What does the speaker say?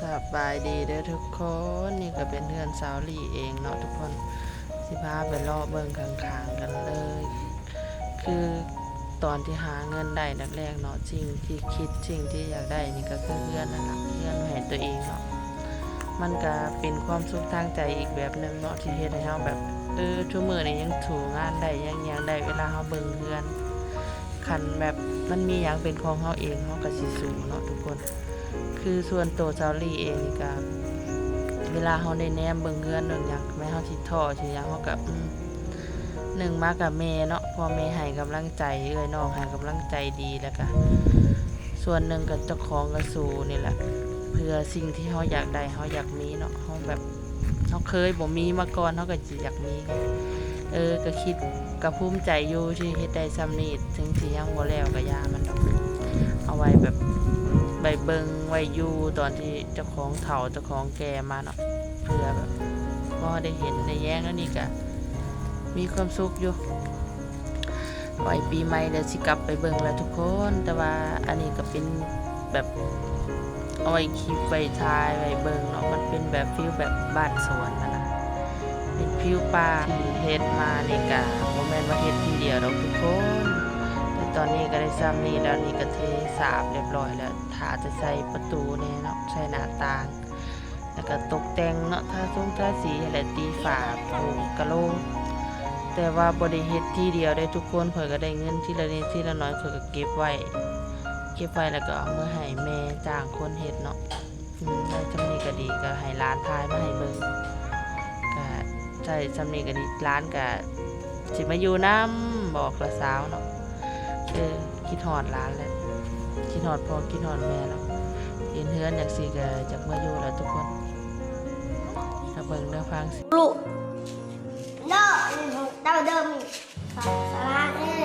ສະບາຍດີເດີທຸກຄົນ, ນີ້ກໍເປັນເຮືອນສາວຫຼີ່ເອງເນາະທຸກຄົນ. ຊິພາໄປເລາະເບິ່ງຂ້າງໆກັນເລີຍ. ຄືຕອນທີ່ຫາເງິນໄດ້ແລກໆເນາະ, ສິ່ງທີ່ຄິດ ສິ່ງທີ່ຢາກໄດ້ນີ້ກໍຄືເຮືອນນັ້ນລະ, ເຮືອນໃຫ້ຕົວເອງເນາະ. ມັນກໍເປັນຄວາມສຸກທາງໃຈອີກແບບໜຶ່ງເນາະ ທີ່ເຮັດໃຫ້ເຮົາແບບ ເອີ ທຸກມື້ນີ້ຍັງສູ້ງານໄດ້ ຍັງຫຍັງໄດ້ ເວລາເຮົາເບິ່ງເຮືອນ. ຄັນແບບມັນມີຫຍັງເປັນຂອງເຮົາເອງ ເຮົາກໍຊິສູ້ເນາະທຸກຄົນ. ຄືສ່ວນໂຕສາວຫຼີ່ເອງນີ້ກໍ ເວລາເຮົາໄດ້ແນມເບິ່ງເຮືອນເບິ່ງຫຍັງ ແມ້ເຮົາຊິທໍ້ຊິຫຍັງ ເຮົາກໍ ອືມ ໜຶ່ງມາກໍແມ່ເນາະ, ພໍ່ແມ່ໃຫ້ກຳລັງໃຈ, ເອື້ອຍນ້ອງໃຫ້ກຳລັງໃຈດີ, ແລ້ວກໍສ່ວນໜຶ່ງກໍເຈົ້າຂອງກໍສູ້ນີ້ແຫຼະ ເພື່ອສິ່ງທີ່ເຮົາຢາກໄດ້ ເຮົາຢາກມີເນາະ. ເຮົາແບບ ເຮົາເຄີຍບໍ່ມີມາກ່ອນ ເຮົາກໍຊິຢາກມີ. ເອີ ກໍຄິດ ກໍພູມໃຈຢູ່ທີ່ເຮັດໄດ້ຊ່ຳນີ້, ເຖິງຊິຍັງບໍ່ແລ້ວກໍຢ່າມັນດອກ, ເອົາໄວ້ແບບ ໄວ້ເບິ່ງ ໄວ້ຢູ່ຕອນທີ່ເຈົ້າຂອງເຖົ້າ ເຈົ້າຂອງແກ່ມາເນາະ, ເພື່ອແບບພໍໄດ້ເຫັນໄດ້ແຍງ. ແລ້ວນີ້ກໍມີຄວາມສຸກຢູ່. ໄວ້ປີໃໝ່ແລ້ວຊິກັບໄປເບິ່ງແຫຼະທຸກຄົນ, ແຕ່ວ່າອັນນີ້ກໍເປັນແບບເອົາໄວ້ຄລິບໄວ້ຖ່າຍໄວ້ເບິ່ງເນາະ. ມັນເປັນແບບຟີລແບບບ້ານສວນຫັ້ນນະ, ເປັນຟີລປ່າ. ທີ່ເຮັດມານີ້ກະບໍ່ແມ່ນວ່າເຮັດທີດຽວດອກທຸກຄົນ, ແຕ່ຕອນນີ້ກໍໄດ້ຊ່ຳນີ້ແລ້ວ. ນີ້ກໍເທສາບຮຽບຮ້ອຍແລ້ວ, ຖ້າແຕ່ໃສ່ປະຕູແດ່ເນາະ, ໃສ່ໜ້າຕ່າງ. ແລ້ວກໍຕົກແຕ່ງເນາະ, ທາຊົງທາສີຫັ້ນແຫຼະ, ຕີຝາ ປູກກະໂລ. ແຕ່ວ່າບໍ່ໄດ້ເຮັດທີດຽວເດ້ທຸກຄົນ, ຂ້ອຍກໍໄດ້ເງິນທີລະນິດທີລະໜ້ອຍ, ຂ້ອຍກໍເກັບໄວ້ ເກັບໄວ້ແລ້ວກໍເອົາມາໃຫ້ແມ່ຈ້າງຄົນເຮັດເນາະ. ອືມ ໄດ້ຊ່ຳນີ້ກໍດີ, ກໍໃຫ້ຫຼານຖ່າຍມາໃຫ້ເບິ່ງ. ກໍໃຊ້ຊ່ຳນີ້ກໍດີ, ຫຼານກໍ ຊິມາຢູ່ນຳ ບອກລະສາວເນາະ. ເອີ ຄິດຮອດຫຼານແຫຼະ, ຄິດຮອດພໍ່ ຄິດຮອດແມ່ເນາະ. ເຫັນເຮືອນຈັ່ງຊີ້ກໍຢາກມາຢູ່ແຫຼະທຸກຄົນ. ມາເບິ່ງເດີຟັງ. ລູກ ໂນ ເຕົ້າເດີມີ ສະລາເອີ